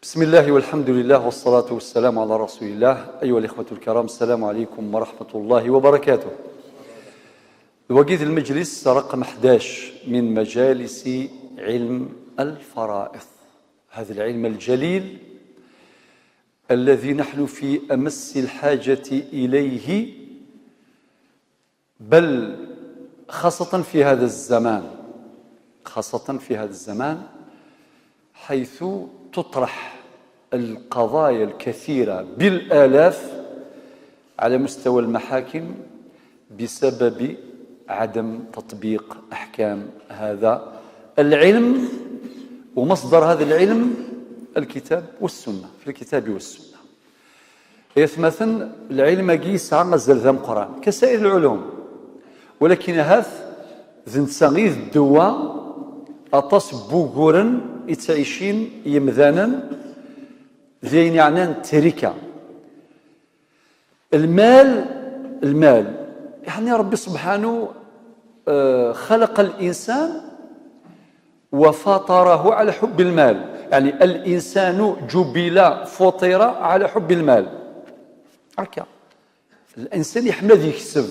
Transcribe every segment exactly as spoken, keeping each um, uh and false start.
بسم الله والحمد لله والصلاة والسلام على رسول الله. أيها الإخوة الكرام، السلام عليكم ورحمة الله وبركاته. Wagi d lmejlis raqem ḥdac من مجالس علم الفرائض. هذا العلم الجليل الذي نحن في أمس الحاجة إليه، بل خاصة في هذا الزمان، خاصة في هذا الزمان حيث تطرح القضايا الكثيرة بالآلاف على مستوى المحاكم بسبب عدم تطبيق أحكام هذا العلم. ومصدر هذا العلم الكتاب والسنة، في الكتاب والسنة. Ay atmaten, lɛilm-agi yesɛa azal d ameqqran, كسائر العلوم, walakin ahat d netta i d ddwa aṭas n wuguren i ttɛicin yemdanen d ayen yeɛnan trika. Lmal, lmal, yeɛni Ṛebbi subḥanu, eh, خلق الإنسان وفطره على حب المال. يعني الإنسان جبل، فطر على حب المال. هكا. الإنسان يحمد يكسب.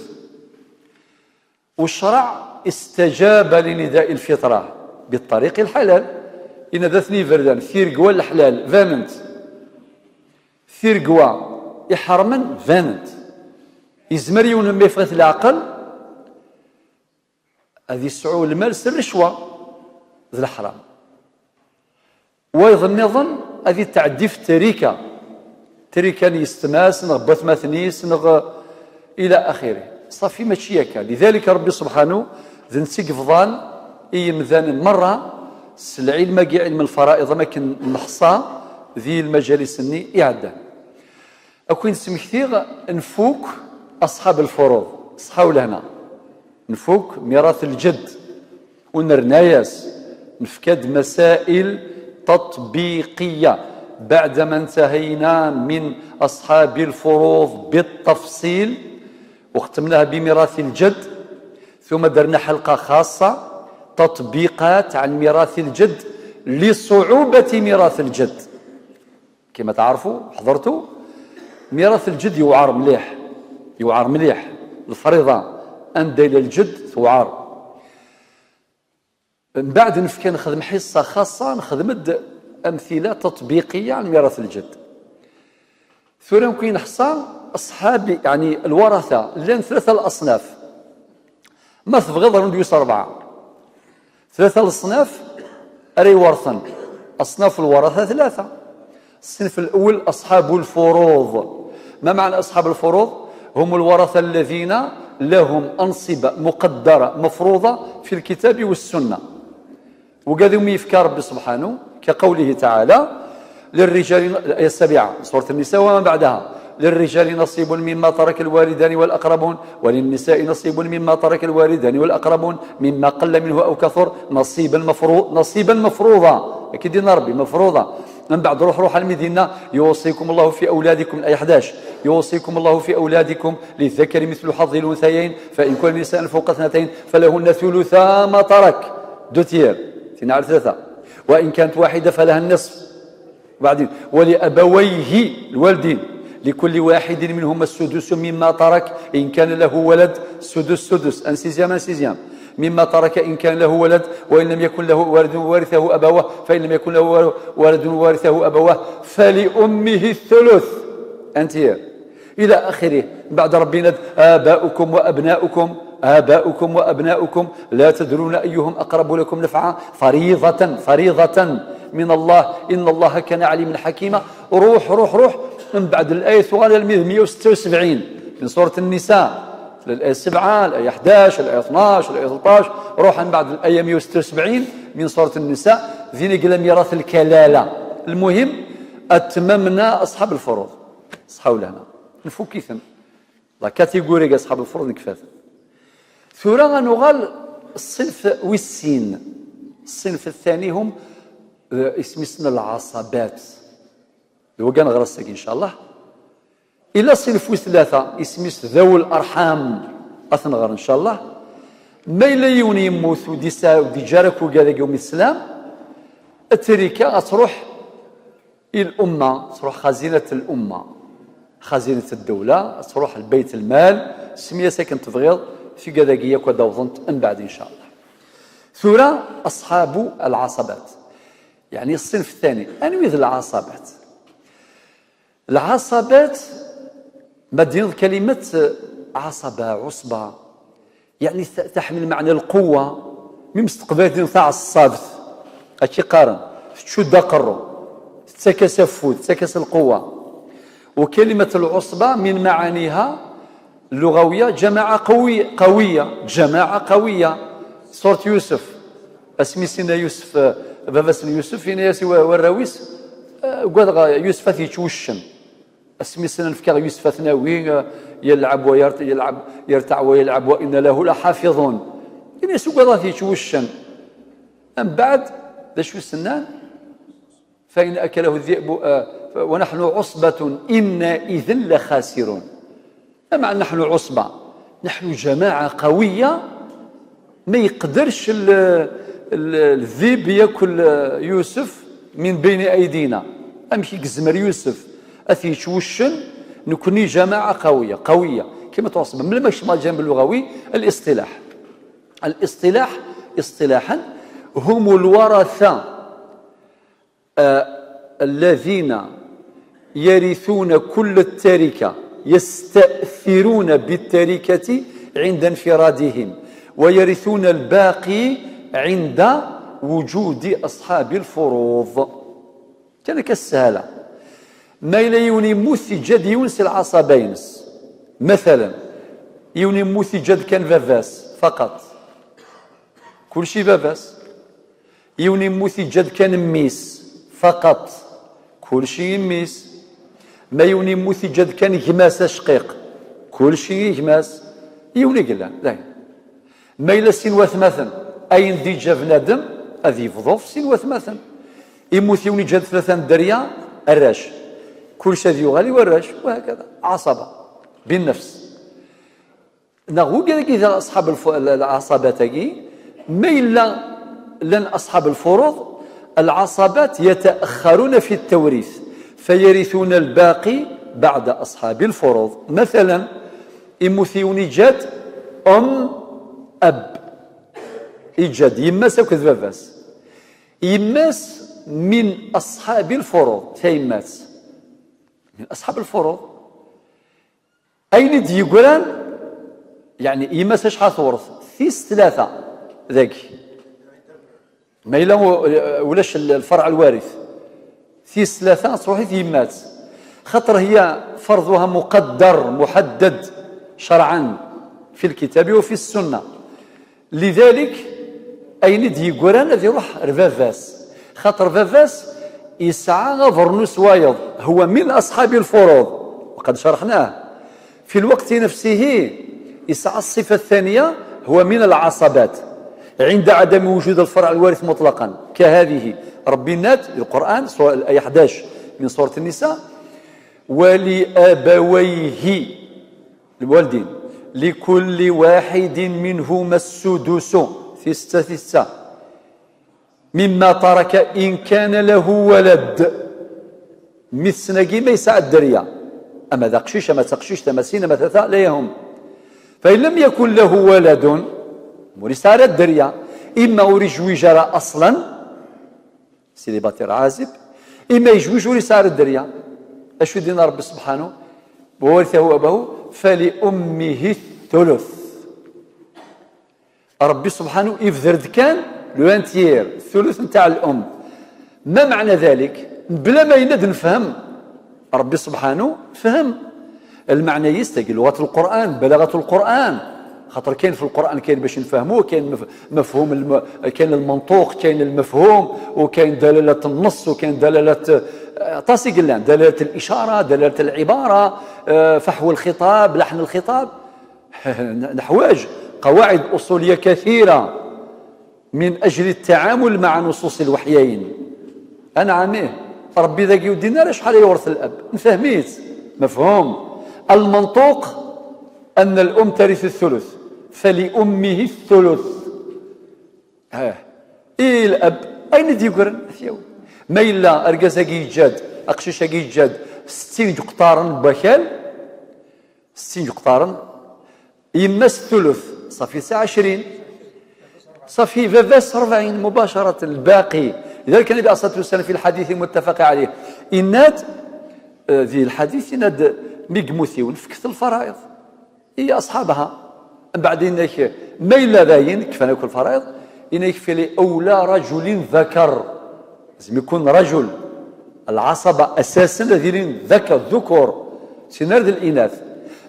والشرع استجاب لنداء الفطرة بالطريق الحلال. إن ذات نيفردان ثير قوى الحلال فاننت، ثير قوى يحرمن فاننت. يزمر يون ما يفغث العقل، ad yesɛu lmal s rrecwa d leḥram. Wayeḍ nniḍen ad yetɛeddi f trika, trika n yessetma-s neɣ n watmaten-is neɣ ila axiri. Ṣafi, mačči akka. Lidalik Ṛebbi subḥanu d netta i yebḍan i yemdanen merra s lɛilm-agi, ɛilm lfara'iḍ, am akken neḥṣa di lmajalis-nni iɛeddan. Ad ken-id-smektiɣ, nfuk aṣḥab lfuruḍ, ṣṣeḥḥa u lehna. Nfuk mirat lǧedd, u nerna-yas, nefka-d masail taṭbiqiyya. بعدما انتهينا من أصحاب الفروض بالتفصيل، وختمناها بميراث الجد، ثم درنا حلقة خاصة، تطبيقات عن ميراث الجد لصعوبة ميراث الجد. كما تعرفوا، حضرتوا، ميراث الجد يوعر مليح، يوعر مليح. الفريضة عند إلى الجد توعر. من بعد نفكي نخدم حصة خاصة، نخدم د-، أمثلة تطبيقية عن ميراث الجد. ثورا كي نحصى أصحاب، يعني الورثة، لأن ثلاثة الأصناف. ما تبغض رندويس أربعة. ثلاثة الأصناف أري ورثا. أصناف الورثة ثلاثة. الصنف الأول أصحاب الفروض. ما معنى أصحاب الفروض؟ هم الورثة الذين لهم أنصبة مقدرة مفروضة في الكتاب والسنة. وقاذم يفكى ربي سبحانه كقوله تعالى: للرجال، الآية السابعة، سورة النساء وما بعدها: للرجال نصيب مما ترك الوالدان والأقربون، وللنساء نصيب مما ترك الوالدان والأقربون، مما قل منه أو كثر، نصيبا مفروض، نصيبا مفروضا. أكيد دين ربي مفروضة. من بعد روح روح المدينة: يوصيكم الله في أولادكم، الآية حداش: يوصيكم الله في أولادكم للذكر مثل حظ الأنثيين، فإن كن نساء فوق اثنتين فلهن ثلثا ما ترك. دو تيير، تينا على ثلاثة. وإن كانت واحدة فلها النصف. وبعدين: ولأبويه، الوالدين، لكل واحد منهما السدس مما ترك إن كان له ولد، سدس، سدس، أن سيزيام، أن سيزيام، مما ترك إن كان له ولد، وإن لم يكن له ولد ورثه أبواه، فإن لم يكن له ولد ورثه أبواه فلأمه الثلث. أنت إلى آخره. بعد ربنا: آباؤكم وأبناؤكم، آباؤكم وأبناؤكم، لا تدرون أيهم أقرب لكم نفعا، فريضة، فريضة من الله، إن الله كان عليما حكيما. روح، روح، روح، من بعد الآية ثوغان المية وستة وسبعين من سورة النساء، الآية سبعة، الآية حداش، الآية اثناش، الآية ثلطاش، روح من بعد الآية مية وستة وسبعين من سورة النساء، ذين قال ميراث الكلالة. المهم، أتممنا أصحاب الفروض. صحة ولهنا. نفكيثن. La catégorie أصحاب الفروض نكفاثن. ثورة نغال الصنف والسين. الصنف الثاني هم، آه، اسم اسم العصبات. لو كان غرسك إن شاء الله. إلا الصنف والثلاثة اسم اسم ذوي الأرحام. أثنغر إن شاء الله. ما إلا يوني يموت وديسا ودي جارك وقال يوم السلام. التركة أتروح i l'umma, truḥ xazinat l'umma, xazinat ddewla, truḥ lbayt lmal, semmi-as akken tebɣiḍ, tigad-agi yakk ad d-awḍent mbeɛd, in ca Allah. Tura, أصحاب العصبات. يعني الصنف الثاني. Anwi d lɛaṣabat? Lɛaṣabat, ma d-tiniḍ kalimat, ɛaṣaba, ɛuṣba, يعني ت-, تحمل معنى القوة. Mi s teqbaylit taɛeṣṣabt, akka i qqaren, tettcud aqerru, tettak-as afud, tettak-as lqewwa. وكلمة العصبة من معانيها اللغوية جماعة قوية، قوية، جماعة قوية. سورة يوسف، asmi s-yenna Yusef, eh, baba-s n Yusef, yenna-yas i wa-, warraw-is, eh, ugadeɣ Yusef ad t-yečč wuccen. Asmi s-nnan fkiɣ Yusef ad t-nawi, eh, yelɛeb wa yert-, yelɛeb, yertaɛ wa yelɛeb wa inna lahu laḥafiḍun. Ini-as ugadeɣ ad t-yečč wuccen. Mbeɛd, d acu s-nnan? فإن أكله الذئب, eh, ونحن عصبة إنا إذا لخاسرون. Ameɛna نحن عصبة، نحن جماعة قوية، ma yeqderc l-, l-, الذئب يأكل يوسف من بين أيدينا. Amek i yezmer Yusef ad t-yečč wuccen? Nekni جماعة قوية، قوية. كلمة عصبة، من لما يشمل الجانب اللغوي، الاصطلاح. الاصطلاح، اصطلاحا، هم الورثة آه، الذين يرثون كل التركة، يستأثرون بالتركة عند انفرادهم، ويرثون الباقي عند وجود أصحاب الفروض. Kan akka sshala. Ma yella yiwen yemmut, yeǧǧa-d yiwen si lɛaṣaba-ines. Matalen, yiwen yemmut, yeǧǧa-d kan baba-s, faqat. Kulci baba-s. Yiwen yemmut, yeǧǧa-d kan mmi-s, faqat. Kulci i mmi-s. Ma yiwen yemmut, yeǧǧa-d kan gma-s acqiq, kulci i gma-s. Yiwen i yellan, dayen. Ma yella sin watmaten, ayen d-yeǧǧa bnadem, ad yebḍu f sin watmaten. Immut yiwen, yeǧǧa-d tlata n dderya, arrac. Kulci ad yuɣal i warrac, وهكذا. عصبة. بالنفس. Neɣ wigad-agi d أصحاب الف-, العصبات-agi, ma yella llan أصحاب الفروض, العصبات يتأخرون في التوريث، فيرثون الباقي بعد أصحاب الفروض. Matalen, immut yiwen, yeǧǧa-d أم أب. Yeǧǧa-d yemma-s akked baba-s. Yemma-s من أصحاب الفروض, tayemmat. من أصحاب الفروض. Ayen i d-yeggran, yeɛni yemma-s acḥal tewret? Tis tlata dagi. Ma yella u-, ulac l-, lferɛ lwarit. Tis tlata truḥ-it yemma-s. Xaṭer هي فرضها مقدر محدد شرعا في الكتاب وفي السنة. Lidalik, ayen i d-yeggran ad iruḥ ar baba-s. Xaṭer baba-s yesɛa abernus wayeḍ, هو من أصحاب الفروض. وقد شرحناه. في الوقت نفسه يسعى الصفة الثانية، هو من العصبات عند عدم وجود الفرع الوارث مطلقا، كهذه. ربي نات القرآن، سورة الآية حداش من سورة النساء: "ولأبويه"، الوالدين، "لكل واحد منهما السدس"، في ستة، في ستة. "مما ترك إن كان له ولد". Mmi-tsen-agi ma yesɛa dderya, ama d aqcic, ama d taqcict, ama sin, ama tlata, لا يهم. فإن لم يكن له ولد, ur yesɛi ara dderya, imma ur yejwij ara أصلا, célibataire عازب, imma yejwij ur yesɛi ara dderya. Acu i d-yenna Rebbi سبحانه؟ "وورثه أبواه فلأمه الثلث". Rebbi سبحانه يبذر-d kan le un tiers, ثلث نتاع الأم. ما معنى ذلك؟ بلا ما يند نفهم. Rebbi سبحانه فهم. Lmeɛna-yis tagi لغة القرآن, بلاغة القرآن. خاطر كاين في القرآن كاين باش نفهموه، كاين مف-, مفهوم الم-, كاين المنطوق، كاين المفهوم، وكاين دلالة النص، وكاين دلالة, آه، aṭas i yellan, دلالة الإشارة، دلالة العبارة, آه، فحوى الخطاب، لحن الخطاب. نحواج قواعد أصولية كثيرة من أجل التعامل مع نصوص الوحيين. أنعم، إيه. Rebbi dagi ur d-yenni ara acḥal ay yewret الأب. Nefhem-it. مفهوم. المنطوق أن الأم ترث الثلث، فلأمه الثلث. Ha. I الأب, ayen i d-yeggran, ad t-yawi. Ma yella argaz-agi yeǧǧa-d Aqcic-agi yeǧǧa-d settin n yeqṭaren n wakal, settin n yeqṭaren, yemma-s thuluth, ṣafi tesɛa ɛecrin, ṣafi baba-s rebɛin mubacaratan, lbaqi. Lidalik Anabi alayhi ṣṣalatu wassalam fi lḥadit muttafaq ɛalayh, yenna-d, eh, di lḥadit yenna-d, mi yemmut yiwen, fket lfarayeḍ i aṣḥabha. Mbeɛd yenna-k, ma yella dayen kfan akk lfarayeḍ, yenna-k fili awla rajulin dakar. Lezm ikun rajul. Lɛaṣaba asasen ad ilin dakar, dhukur, sin ar d linath.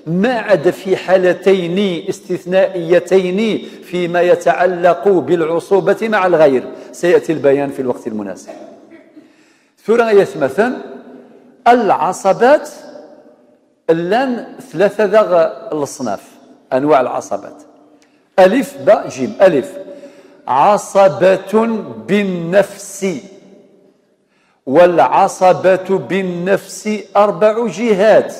ما عدا في حالتين استثنائيتين فيما يتعلق بالعصوبة مع الغير، سيأتي البيان في الوقت المناسب. Tura ay atmaten, العصبات llan tlata daɣ leṣnaf, أنواع العصبات. ألف، باء، جيم. ألف، عصبة بالنفس. والعصبة بالنفس أربع جهات: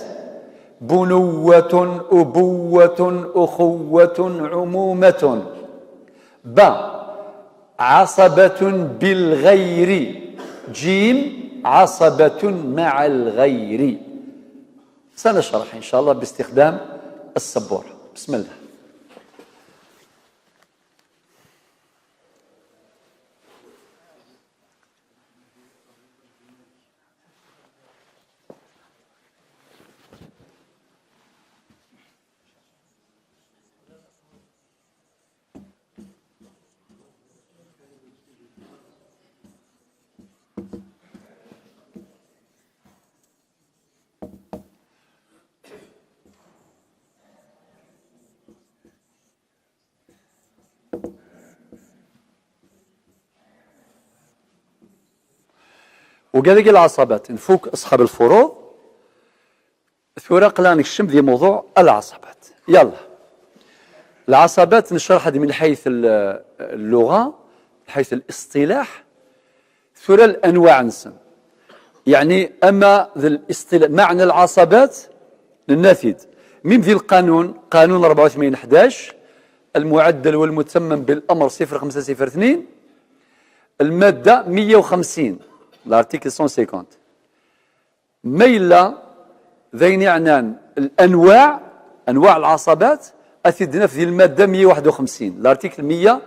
بنوة، أبوة، أخوة، عمومة. باء، عصبة بالغير. جيم، عصبة مع الغير. سنشرح إن شاء الله باستخدام السبورة. بسم الله. Wigad-agi lɛaṣabat, nfuk aṣḥab lfuruḍ. Tura aql-aɣ nekcem di mewḍuɛ lɛaṣabat. Yalla. Lɛaṣabat necreḥ-d min ḥayt l-, lluɣa, min ḥayt liṣṭilaḥ. Tura lanwaɛ-nsen. Yeɛni, ama d liṣṭilaḥ, meɛna lɛaṣabat, nenna-t-id. Mim di lqanun, qanun rebɛa u tmanyin ḥdac, المعدل والمتمم بالأمر صفر خمسة صفر اثنين، المادة مية وخمسين، l'article cent cinquante. Ma yella d ayen yeɛnan lanwaɛ, anwaɛ lɛaṣabat, ad t-id-naf di lmadda meyya u waḥed u xemsin, l'article meyya,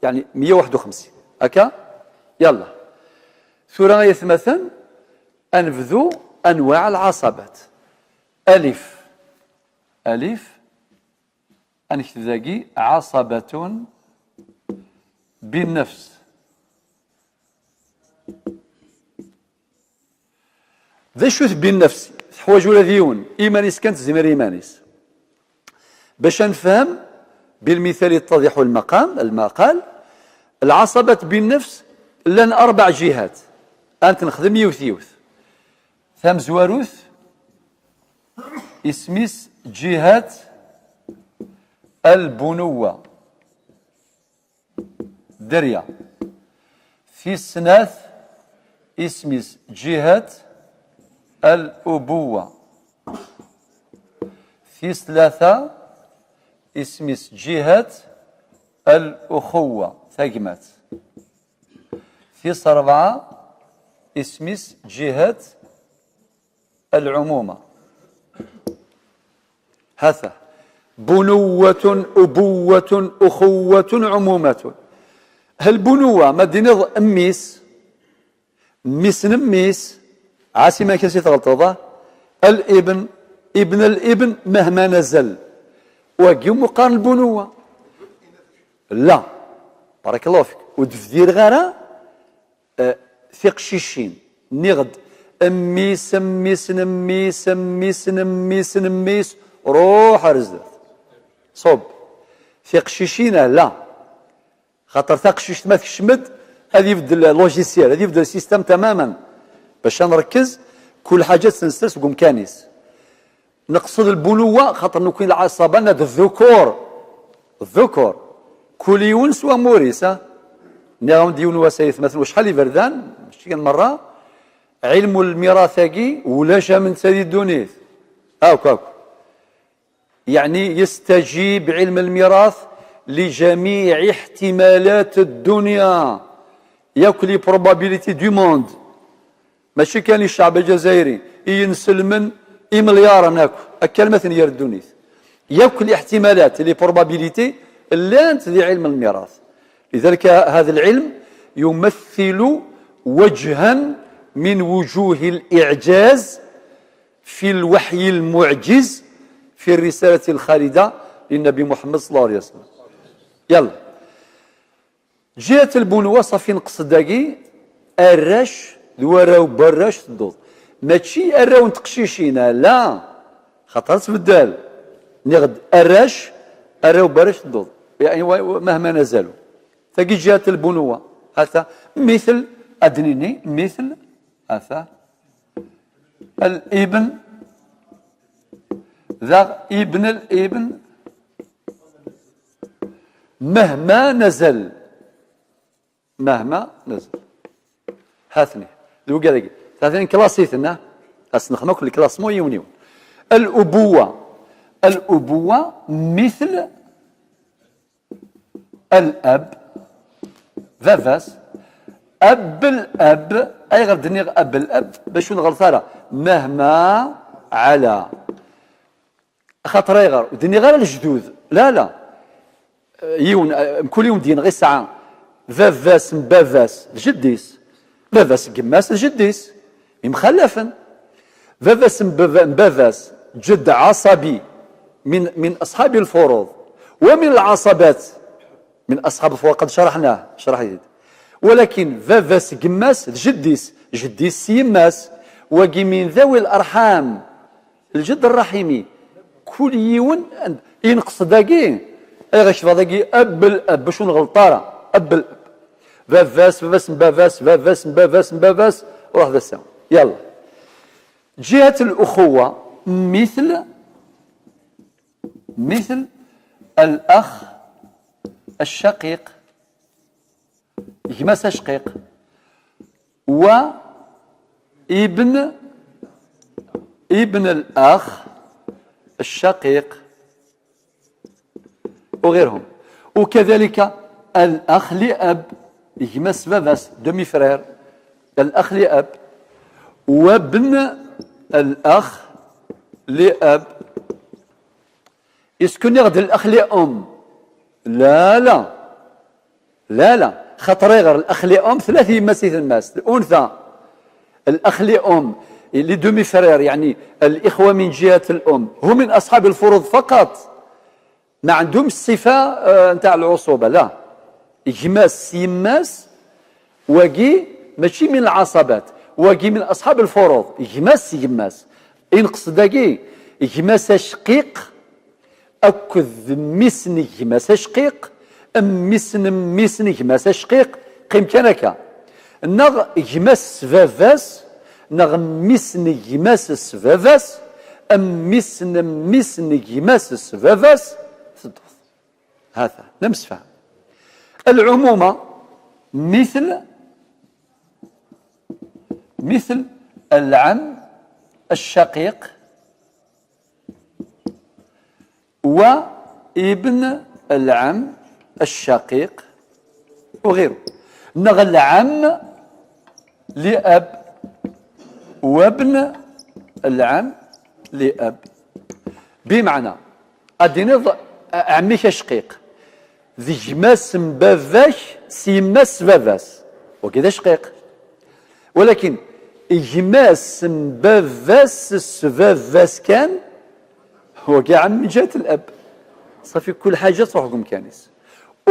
yeɛni meyya u waḥed u xemsin. Akka? Yalla. Tura ay atmaten, ad nebdu anwaɛ lɛaṣabat. Alif. Alif. Ad nekteb dagi ɛaṣabatun binnefs. D acu-t binnefs? Teḥwaǧ ula d yiwen, iman-is kan tezmer iman-is. Bac ad nefhem, bilmital yettadiḥu lmaqam, lmaqal, lɛaṣabat binnefs llan arbaɛ jihat. Ad nexdem yiwet yiwet. Tamezwarut, isem-is jihat albunuwa. Derya. Tis snat, isem-is jihat al-ubuwa. Tis tlata, isem-is jihat al-uxuwa, tagmat. Tis rebɛa, isem-is jihat al-umuma. Hata. Bunuwwatun, ubuwwatun, uxuwwatun, umumatun. Hal bunuwa, ma d-tiniḍ mmi-s, mmi-s n mmi-s, ɛas iman-ik ansi tɣelṭeḍ, ah? Al-ibn, ibn al-ibn, mahma nazal. Wagi umi qqaren lbunuwa. La. Barakallahu fik. Ur d-bdireɣ ara, eh, tiqcicin. Nniɣ-d mmi-s, mmi-s n mmi-s, mmi-s n mmi-s n mmi-s, ruḥ ar zdat. Ṣub. Tiqcicin, ah, la. Xaṭer taqcict ma tekcem-d, ad ibeddel logiciel, ad ibeddel système tamaman. Bac ad nrekkez, kul ḥaǧa ad tt-nessers deg umkan-is. Neqsed lbunuwa, xaṭer nekni lɛaṣaba-nneɣ d ddukur. Ddukur. Kul yiwen s wamur-is, ha? Nniɣ-awen-d yiwen wass ay atmaten, wacḥal iberdan, mačči kan merra, ɛilmu lmirat-agi, ulac am netta di ddunit. Akk, akk. يعني يستجيب علم الميراث لجميع احتمالات الدنيا، yakk les probabilités du monde. Mačči kan i ccɛb aǧazayri, i yenselmen imelyaṛen akk, akka alma ten-yerr ddunit. Yakk liḥtimalat, les probabilités, llant di ɛilm lmiṛath. لذلك هذا العلم يمثل وجها من وجوه الإعجاز في الوحي المعجز في الرسالة الخالدة للنبي محمد صلى الله عليه وسلم. Yalla. Ǧihat lbunwa, ṣafi, nqesd dagi arrac d warraw n warrac tedduḍ. Mačči arraw n teqcicin, ala, xaṭer ad tbeddal. Nniɣ-d arrac, arraw n warrac tedduḍ. Yeɛni, wa-, wa-, mahma nazalu. Tagi ǧihat lbunwa. Hata, mitl, ad d-nini, mitl, hata, الابن، daɣ ابن الابن، مهما نزل، مهما نزل. Ha-ten-i. D wigad-agi. Ha-ten-i, klaṣiten, ha? Ad s-nexdem akk le classement yiwen yiwen. الأبوة. الأبوة مثل الأب، baba-s. أب الأب. Ayɣer d-nniɣ أب الأب? Bac ur nɣelṭ ara. مهما علا. Axaṭer ayɣer? Ur d-nniɣ ara lejdud. La, la. Yiwen, mkul yiwen d-yenɣa yesɛa baba-s n baba-s d jeddi-s. Baba-s n gma-s d jeddi-s. Imxalafen. Baba-s n baba-, n baba-s, جد عصبي من، من أصحاب الفروض ومن العصبات. من أصحاب الفروض قد شرحناه، شرحت. ولكن baba-s n gma-s d jeddi-s, jeddi-s s yemma-s. Wagi من ذوي الأرحام. الجد الرحيمي. Kul yiwen, yenqes dagi, ayɣer kecbeɣ dagi أب الأب, bac ur nɣelṭ ara. أب الأب. Baba-s, baba-s n baba-s, baba-s n baba-s n baba-s, ruḥ d asawen. Yalla. جهة الأخوة مثل، مثل الأخ الشقيق، gma-s acqiq, وابن، ابن الأخ الشقيق، وغيرهم. وكذلك الأخ لأب، gma-s baba-s, demi-frère، الأخ لأب، وابن الأخ لأب. Est-ce que nniɣ-d الأخ لأم؟ لا، لا. لا، لا. خاطر غير الأخ لأم ثلاث يماس يتماس. الأنثى، الأخ لأم، les demi-frères، يعني الإخوة من جهة الأم، هم من أصحاب الفروض فقط. ما عندهمش الصفة، آه، نتاع العصوبة، لا. Gma-s s yemma-s، wagi ماشي من العصبات، wagi من أصحاب الفروض، gma-s s yemma-s. Yenqes dagi, gma-s acqiq akked mmi-s n gma-s acqiq, mmi-s n mmi-s n gma-s acqiq, qqim kan akka. Neɣ gma-s s baba-s, neɣ mmi-s n gma-s s baba-s, mmi-s n mmi-s n gma-s s baba-s, tedduḍ. هذا نمسفهم. العمومة مثل، مثل العم الشقيق وابن العم الشقيق وغيره. نغ العم لأب وابن العم لأب. بمعنى، ad d-tiniḍ ɛemmi-k acqiq d gma-s n baba-k s yemma-s s baba-s, wagi d acqiq. Walakin gma-s n baba-s s baba-s kan, wagi ɛemmi ǧat lab. Ṣafi, kul ḥaǧa tṛuḥ deg umkan-is.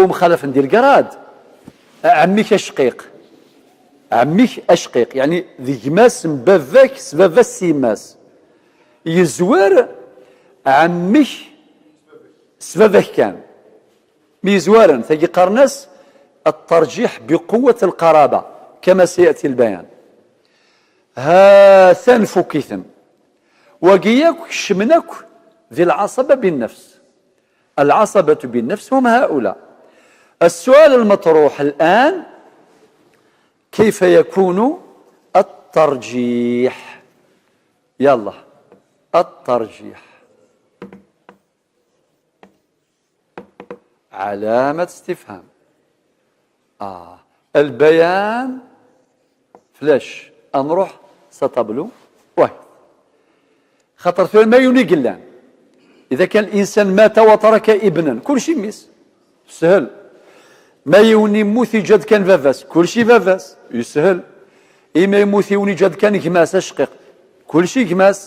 Umxalafen di lgrad, ɛemmi-k acqiq, ɛemmi-k acqiq, yeɛni d gma-s n baba-k s baba-s s yemma-s. Yezwar ɛemmi-k s baba-k kan. Mi yezwaren, tagi qqaren-as الترجيح بقوة القرابة، كما سيأتي البيان. Ha-t-an fukkiten. Wagi yakk kecmen akk di العصبة بالنفس. العصبة بالنفس هم هؤلاء. السؤال المطروح الآن: كيف يكون الترجيح؟ يلا، الترجيح. علامة استفهام. آه. البيان فلاش. نروح Sa tableau. Ouais. Xaṭer tura ma yiwen i yellan. Ida kan l'insan mata wa taraka ibnan. Kulci mmi-s. Sehel. Ma yiwen immut iǧǧa-d kan baba-s. Kulci baba-s. Yeshel. Ima immut yiwen iǧǧa-d kan gma-s acqiq. Kulci gma-s.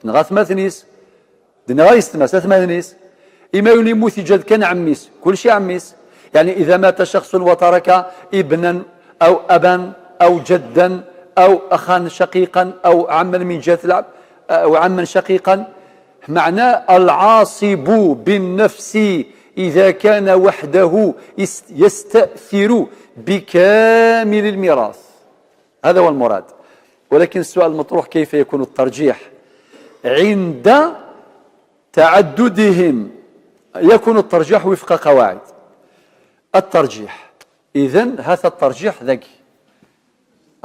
Neɣ atmaten-is. Dinna yessetma-s atmaten-is. Ima yiwen immut iǧǧa-d kan ɛemmi-s. Kulci ɛemmi-s. يعني إذا مات شخص وترك ابنا أو أبا أو جدا أو أخا شقيقا أو عما من جهة الأب أو عما شقيقا. معناه العاصب بالنفس إذا كان وحده يست- يستأثر بكامل الميراث. هذا هو المراد. ولكن السؤال المطروح: كيف يكون الترجيح عند تعددهم؟ يكون الترجيح وفق قواعد الترجيح. إذن هذا الترجيح ذكي.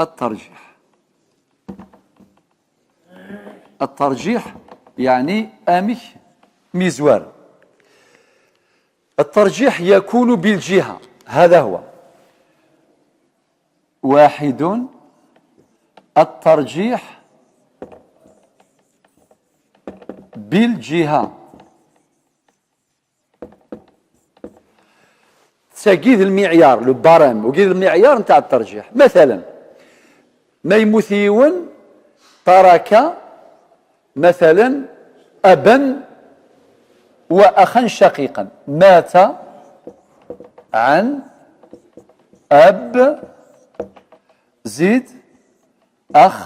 الترجيح. الترجيح يعني أمك ميزوار. الترجيح يكون بالجهة. هذا هو. واحد، الترجيح بالجهة. Tagi d lmiɛyar, le barème, wagi d lmiɛyar ntaɛ الترجيح. مثلا, ma yemmut yiwen, ترك مثلا أبا وأخا شقيقا. مات عن أب زيد أخ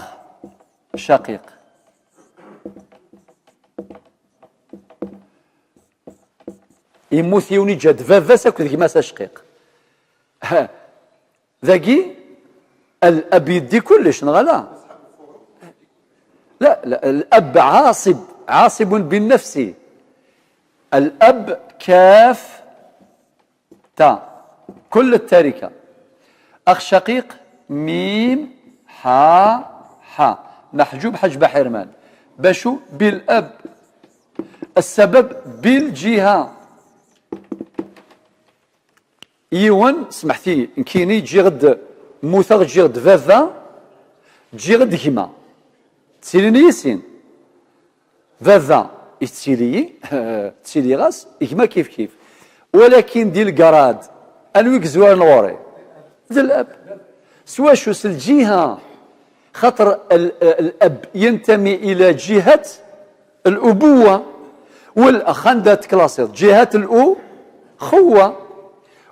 شقيق. Yemmut yiwen iǧǧa-d baba-s akked gma-s acqiq. Ha, dagi, الأب يدي كلش, neɣ ala? لا, لا, الأب عاصب, عاصب بالنفس. الأب كاف تا, كل التركة. أخ شقيق ميم حا حا, محجوب حجب حرمان. باشو بالأب. السبب بالجهة. Yiwen, smeḥti, nekkini ǧǧiɣ-d, mmuteɣ, ǧǧiɣ-d baba, ǧǧiɣ-d gma. Ttilin-iyi sin. Baba yettili-yi, ttiliɣ-as, gma kif kif. Walakin di lgarad, anwa i yezwaren ɣur-i? D الأب. S wacu? S lǧiha. خاطر ال-, الأب ينتمي إلى جهة الأبوة, والأخ عندها تكلاسيط جهة الأخوة,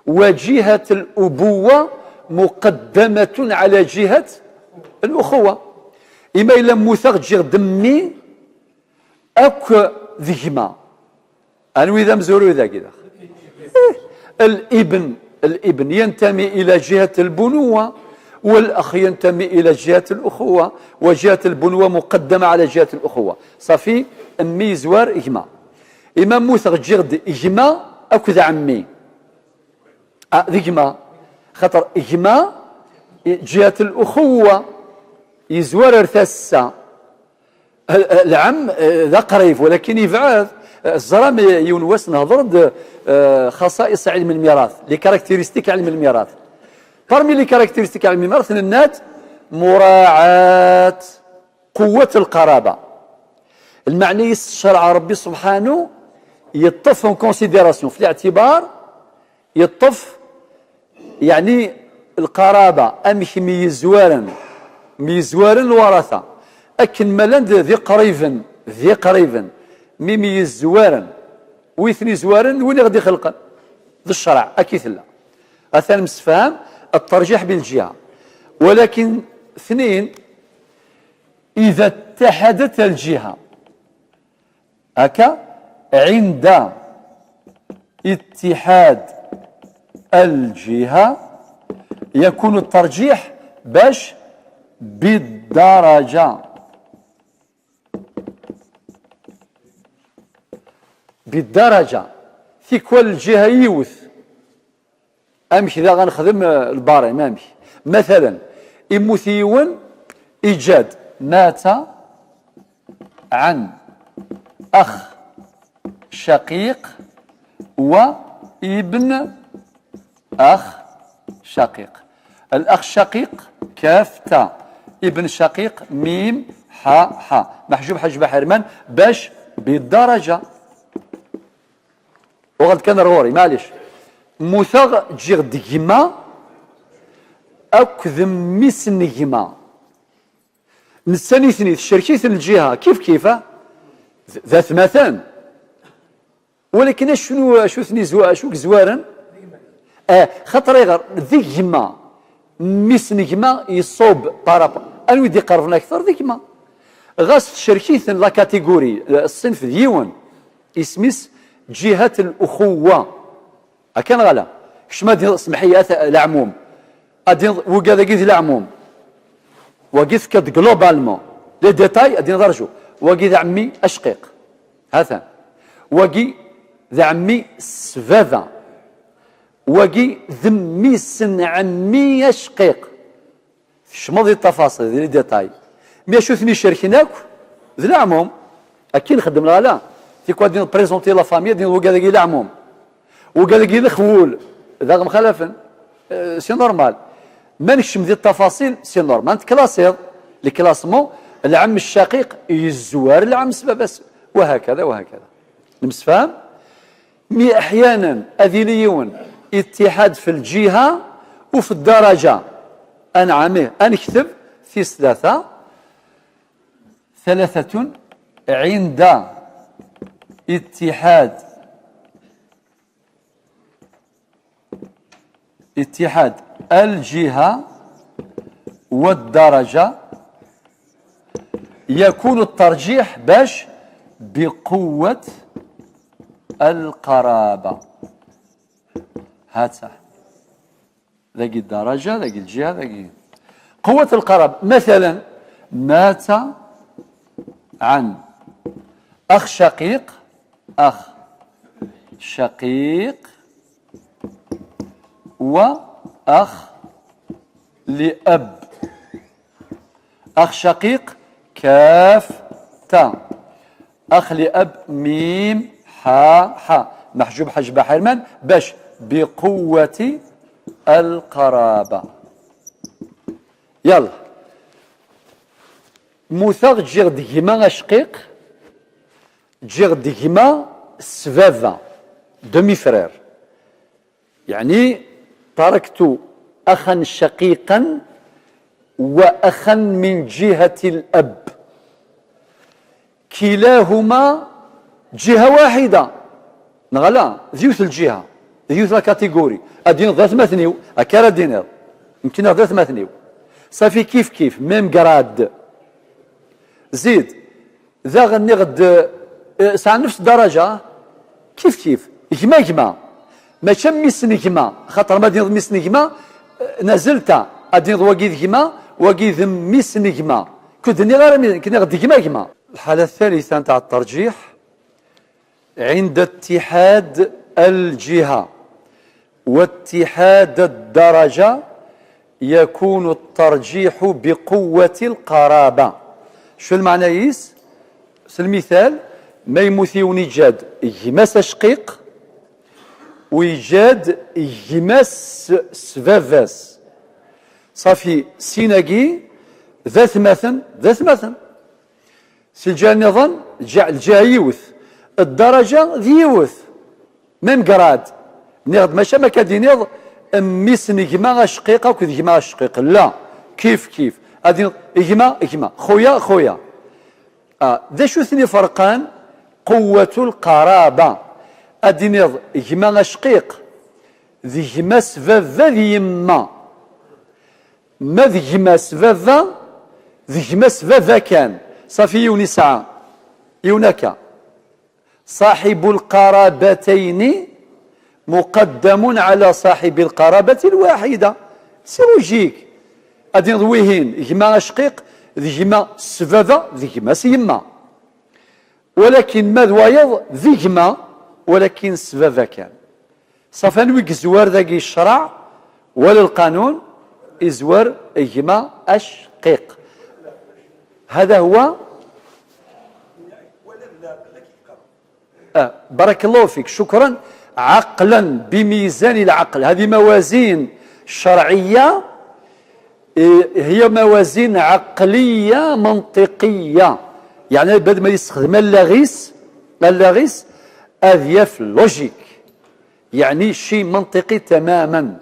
وجهة الأبوة مقدمة على جهة الأخوة. Ima illa mmuteɣ, ǧǧiɣ-d mmi akk d gma. Anwi d amezruy dagi dax? Eh, الابن, الابن ينتمي إلى جهة البنوة, والأخ ينتمي إلى جهة الأخوة, وجهة البنوة مقدمة على جهة الأخوة. صافي, mmi yezwar gma. Ima mmuteɣ, ǧǧiɣ-d gma akked ɛemmi. Ah, d gma. Xaṭer gma, جهة الأخوة, yezwar ar tasa. Lɛem, eh, d aqrib, walakin yebɛed. Eh, teẓram, eh, yiwen wass nehḍer-d, eh, خصائص علم الميراث, les caractéristiques علم الميراث. Parmi les caractéristiques علم الميراث, nenna-d مراعاة قوة القرابة. Lmeɛna-is, ccreɛ Ṛebbi subḥanu yeṭṭef en considération, fi liɛtibar, yeṭṭef, yeɛni, lqaraba, amek myezwaren, myezwaren lwarata, akken ma llan d, d iqriben, d iqriben, mi myezwaren, wi ten-izwaren d win i ɣ-d-ixelqen. D ccreɛ, akka i tella. Atan msefham, الترجيح بالجهة. ولكن اثنين, إذا اتحدت الجهة, هكا, عند اتحاد الجهة يكون الترجيح باش بالدرجة. بالدرجة. Tikwal lǧiha yiwet. Amek daɣ ad nexdem, eh, lbarim, amek? Matalen, immut yiwen, iǧǧa-d, مات عن أخ شقيق وابن أخ شقيق. الأخ الشقيق, كاف تا, Ibn Caqiq, mim, ḥa, ḥa. Meḥjub Ḥaǧ Baḥirman, bac, bidaraǧa. Uɣal-d kan ar ɣur-i, maɛlic. Mmuteɣ, ǧǧiɣ-d gma akked mmi-s n gma. Netta nitni tcerk-iten lǧiha, kif kif, ah? D, d atmaten. Walakin acnu, acu ten-izwa-, acu yezwaren? Ah, xaṭer ayɣer? D gma, mmi-s n gma iṣub par rapport. Anwa i d-iqerben akter? D gma. Ɣas tcerk-iten la catégorie, eh, ṣṣinf d yiwen, isem-is ǧihat l-uxuwa. Akka neɣ ala? Kecm ad d-tiniḍ, semmeḥ-iyi, ata leɛmum. Ad d-tiniḍ, wigad-agi d leɛmum. Wagi tefka-d globalement. Les détails, ad d-tiniḍ, rju. Wagi d ɛemmi acqiq. Hatan. Wagi d ɛemmi s baba. Wagi d mmi-s n ɛemmi acqiq. Tkecmeḍ di ṭṭafaṣil, di les détails. Mi acu ten-icerken akk, d leɛmum. Akken nxeddem neɣ ala? Tikwal ad d-présenter la famille, ad d-tiniḍ wigad-agi leɛmum. Wigad-agi lexwul, daɣ mxalafen. Euh, c'est normal. Ma nekcem di ṭṭafaṣil, c'est normal. Netklasiḍ, le classement, lɛem ccaqiq yezwar lɛem s baba-s. Wahakada, wahakada. Nemsefham? Mi aḥyanan ad yili yiwen ittiḥad fi lǧiha u fi ddaraǧa. Anɛam, ih, ad nekteb tis tlata, ثلاثة عند اتحاد، اتحاد الجهة والدرجة يكون الترجيح باش بقوة القرابة. هاتا. ذاك الدرجة، ذاك الجهة، ذاك قوة القرابة. مثلًا، مات عن أخ شقيق، أخ شقيق وأخ لأب. أخ شقيق، كاف، تا. أخ لأب، ميم، حا، حا. محجوب حجب حرمان، باش بقوة القرابة. يلا. Mmuteɣ, ǧǧiɣ-d gma acqiq, ǧǧiɣ-d gma s baba, demi-frère. يعني تركت أخا شقيقا وأخا من جهة الأب، كلاهما جهة واحدة. Neɣ ala, d yiwet lǧiha, d yiwet la catégorie. Ad d-tiniḍ d atmaten-iw, akka ara d-tiniḍ. Nekk neɣ d atmaten-iw. Safi kif kif, même grade. Zid, daɣen nniɣ-d, eh, sɛan nefs ddaraǧa, kif kif, gma gma. Mačči am mmi-s n gma, xaṭer ma d-tiniḍ mmi-s n gma, eh, nazelt, ad d-tiniḍ wagi d gma, wagi d mmi-s n gma. Kul d-nniɣ ara mi-, k-nniɣ d gma gma. الحالة الثالثة نتاع الترجيح عند اتحاد الجهة واتحاد الدرجة يكون الترجيح بقوة القرابة. شو المعنى يس؟ S lmital, ma yemmut yiwen iǧǧa-d gma-s acqiq, u iǧǧa-d gma-s s baba-s. Safi, sin-agi d atmaten, d atmaten. Si lǧiha nniḍen, lǧiha, lǧiha yiwet, ddaraǧa d yiwet. Même grade. Nniɣ-d mačči am akka d-tiniḍ mmi-s n gma acqiq akked gma acqiq. La, kif kif. Ad d-tiniḍ gma, gma. Xuya, xuya. Ah, d acu ten-iferqen? قوة القرابة. Ad d-tiniḍ gma acqiq d gma-s baba d yemma. Ma d gma-s baba, d gma-s baba kan. Safi yiwen yesɛa. Yiwen akka. صاحب القرابتين مقدم على صاحب القرابة الواحدة. C'est logique. Ad d-tiniḍ wihin, gma acqiq, d gma s baba, d gma s yemma. Walakin ma d wayeḍ, d gma, walakin s baba kan. Safi anwa i yezwar dagi ccreɛ, wala lqanun, izwar gma acqiq. هذا هو. آه، بارك الله فيك، شكرا. عقلا، بميزان العقل، هذه موازين شرعية هي موازين عقلية منطقية. يعني بعد ما يستخدم اللاغيس، اللاغيس هذه في اللوجيك، يعني شيء منطقي تماما.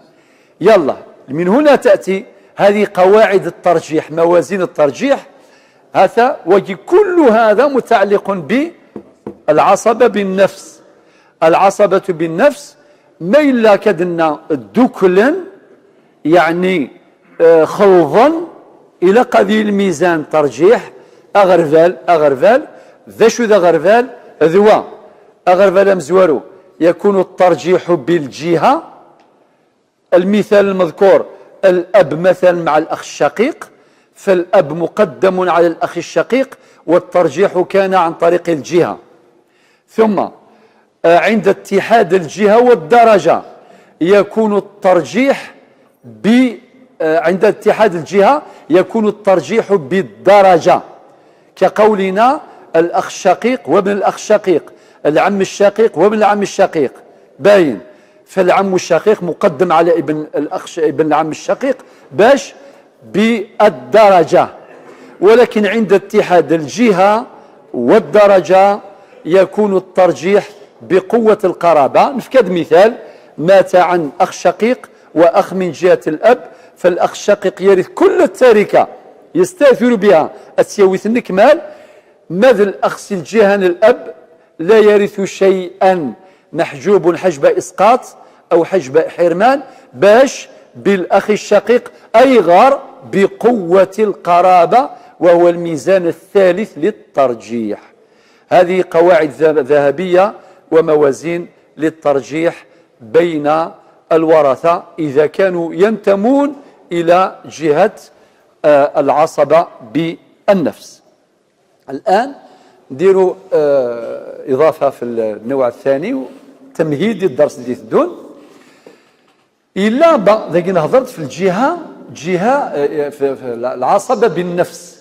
يلا، من هنا تأتي هذه قواعد الترجيح، موازين الترجيح. هذا وجه كل هذا متعلق بالعصبة بالنفس. العصبة بالنفس ما إلا كدنا الدكلن، يعني آه، خلظا إلى قضية الميزان ترجيح. أغربال، أغربال، ذا شو ذا غربال؟ ذوا أغربال أمزوارو يكون الترجيح بالجهة. المثال المذكور، الأب مثلا مع الأخ الشقيق، فالأب مقدم على الأخ الشقيق، والترجيح كان عن طريق الجهة. ثم آه، عند اتحاد الجهة والدرجة يكون الترجيح ب آه، عند اتحاد الجهة يكون الترجيح بالدرجة، كقولنا الأخ الشقيق وابن الأخ الشقيق، العم الشقيق وابن العم الشقيق، باين. فالعم الشقيق مقدم على ابن الأخ ش- ابن العم الشقيق باش بالدرجة، ولكن عند اتحاد الجهة والدرجة يكون الترجيح بقوة القرابة. نفكد مثال، مات عن أخ شقيق وأخ من جهة الأب، فالأخ الشقيق يرث كل التركة، يستأثر بها السياوي النكمال، ماذ الأخ سي الجهة الأب لا يرث شيئا، محجوب حجب إسقاط أو حجب حرمان، باش بالأخ الشقيق أيغر بقوة القرابة، وهو الميزان الثالث للترجيح. هذه قواعد ذ- ذهبية وموازين للترجيح بين الورثة إذا كانوا ينتمون إلى جهة آه، العصبة بالنفس. الآن نديروا آه، إضافة في النوع الثاني، تمهيدي الدرس اللي تدون. إلا با داكي نهضرت في الجهة، جهة آه، في في العصبة بالنفس.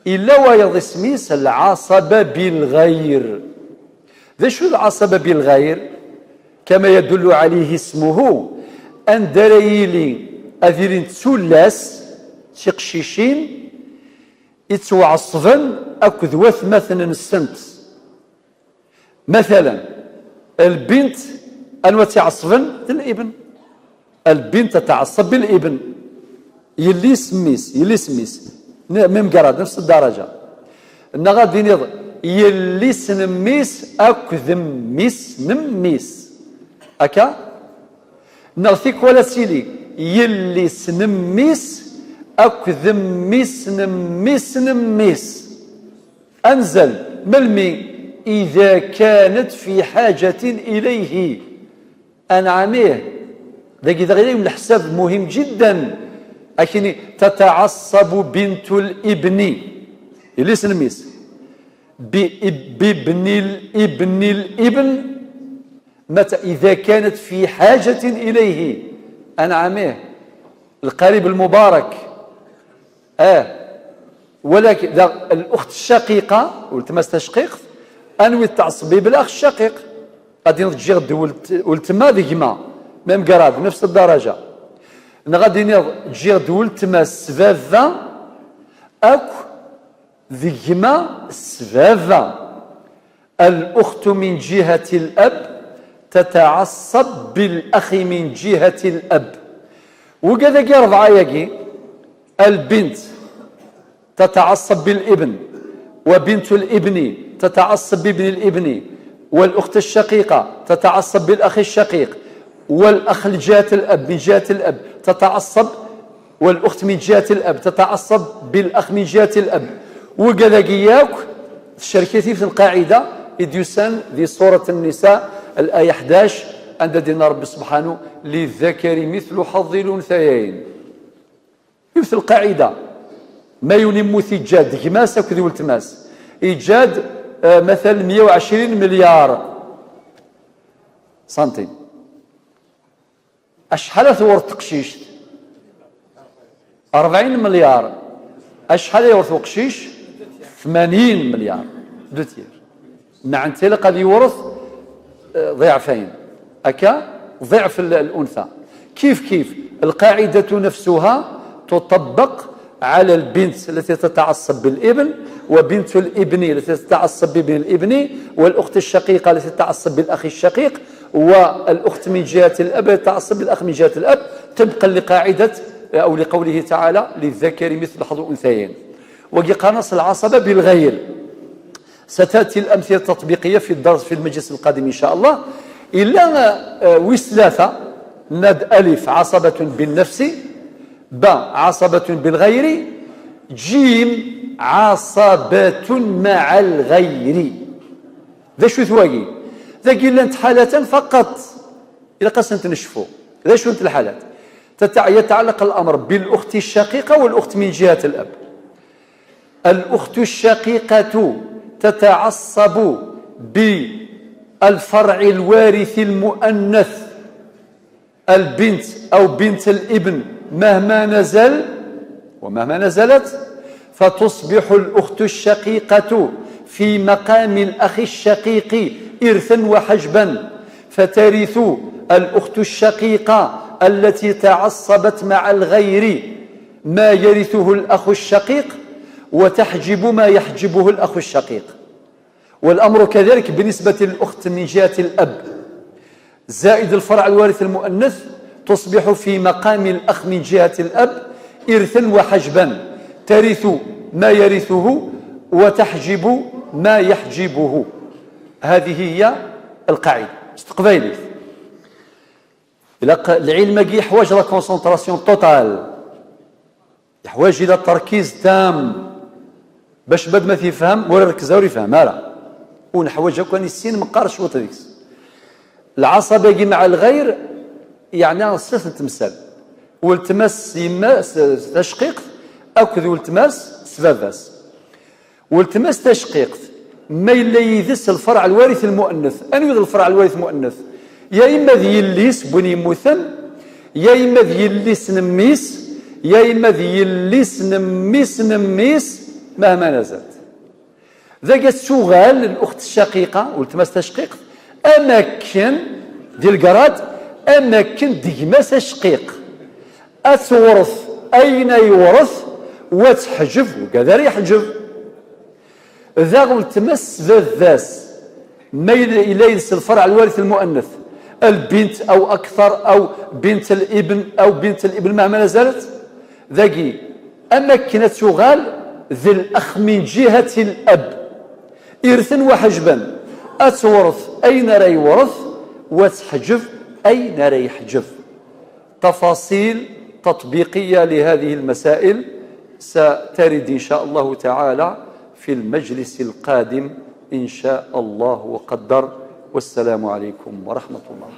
إلا وايض اسميس العصبة بالغير. ذا شو العصبة بالغير؟ كما يدل عليه اسمه، أن دار يلي أذيرين تسولاس، تقشيشين يتوعصبن أكد وثمثن السنت. مثلا، البنت أنوى تعصبن الابن. البنت تتعصب بالابن. يلي سميس، يلي سميس. ن- même grade، نفس الدرجة. إن غادي نض يلي سنميس أكد ميس نميس. أكا؟ نغثيك ولا سيلي. يلي سنميس أكد ميس نميس نميس. أنزل ملمي إذا كانت في حاجة إليه. أنعميه. داكي داغي الحساب مهم جدا. أكيني تتعصب بنت الابن. إليس نميس. ب- بابن الابن الابن. متى؟ إذا كانت في حاجة إليه. أنعميه. القريب المبارك. آه. ولكن دا الأخت الشقيقة، ولتما تشقيق، أنوي تعصبي بالأخ الشقيق. غادي نجي غدي ولت-، ولتما ذي جما. Même grade، نفس الدرجة. أنا غادي نيض تجي غدي ولتما السبابة. أك ذي جما السبابة. الأخت من جهة الأب تتعصب بالأخ من جهة الأب. وكذا كي ربعة ياكي، البنت تتعصب بالابن، وبنت الابن تتعصب بابن الابن، والأخت الشقيقة تتعصب بالأخ الشقيق، والأخ لجهة الأب من جهة الأب تتعصب، والأخت من جهة الأب تتعصب بالأخ من جهة الأب. وكذا ياك الشركة في القاعدة إديوسان ذي سورة النساء الآية حداش، عند دين ربي سبحانه: "للذكر مثل حظ الأنثيين". يوث القاعدة، ما ينمو تيجاد جماس أكد ولتماس، إيجاد آه، مثلا مية وعشرين مليار سنتيم. أشحال ثورت تقشيشت؟ أربعين مليار. أشحال يورث وقشيش؟ ثمانين مليار. دو تير. مع انت قد يورث آه، ضعفين. أكا ضعف ال- الأنثى. كيف كيف القاعدة نفسها تطبق على البنت التي تتعصب بالابن، وبنت الابن التي تتعصب بابن الابن، والأخت الشقيقة التي تتعصب بالأخ الشقيق، والأخت من جهة الأب تتعصب بالأخ من جهة الأب، طبقا لقاعدة أو لقوله تعالى: "للذكر مثل حظ الأنثيين". وقي قناص العصبة بالغير. ستأتي الأمثلة التطبيقية في الدرس، في المجلس القادم إن شاء الله. إلا، آه، ويس ثلاثة، ناد ألف عصبة بالنفس، با عصبة بالغير، جيم عصبة مع الغير. ذا شو ثواقي؟ ذا قلنا حالة فقط. إلا قسنت نشفو، ذا شو انت الحالات؟ تتع-، يتعلق الأمر بالأخت الشقيقة والأخت من جهة الأب. الأخت الشقيقة تتعصب بالفرع الوارث المؤنث، البنت أو بنت الابن، مهما نزل ومهما نزلت، فتصبح الأخت الشقيقة في مقام الأخ الشقيق إرثا وحجبا، فترث الأخت الشقيقة التي تعصبت مع الغير ما يرثه الأخ الشقيق، وتحجب ما يحجبه الأخ الشقيق. والأمر كذلك بالنسبة للأخت من جهة الأب، زائد الفرع الوارث المؤنث، تصبح في مقام الأخ من جهة الأب إرثا وحجبا، ترث ما يرثه وتحجب ما يحجبه. هذه هي القاعدة. استقبالي. إلا ق-، العلم يحوج la concentration totale، يحوج إلى تركيز تام، باش بعد ما تفهم ولا ركز ولا يفهم، لا. ونحوج كان يسين مقار شوط ديكس. العصبة مع الغير، يعني، صفة تمثال. ولتمس يما س-، تشقيق، أكد ولتمس سباباس. ولتمس تشقيقت، ما إلا يدس الفرع الوارث المؤنث. أنو يد الفرع الوارث المؤنث؟ يا إما ذي يليس بني مثن، يا إما ذي يليس نميس، يا إما ذي يليس نميس نميس، مهما نزلت. ذاك السوغال الأخت الشقيقة، ولتمس تشقيقت، أماكن دي القراد، أماكن دي جماس الشقيق. أتورث أين يورث، وتحجب وكذا يحجب. ذا ولتمس ذا الذاس، ما إلا يلس الفرع الوارث المؤنث، البنت أو أكثر، أو بنت الابن أو بنت الابن مهما نزلت، ذاكي أما كنا تغال ذي الأخ من جهة الأب إرثا وحجبا، أتورث أين راه يورث، وتحجب أين راه يحجب. تفاصيل تطبيقية لهذه المسائل سترد إن شاء الله تعالى في المجلس القادم إن شاء الله وقدر. والسلام عليكم ورحمة الله.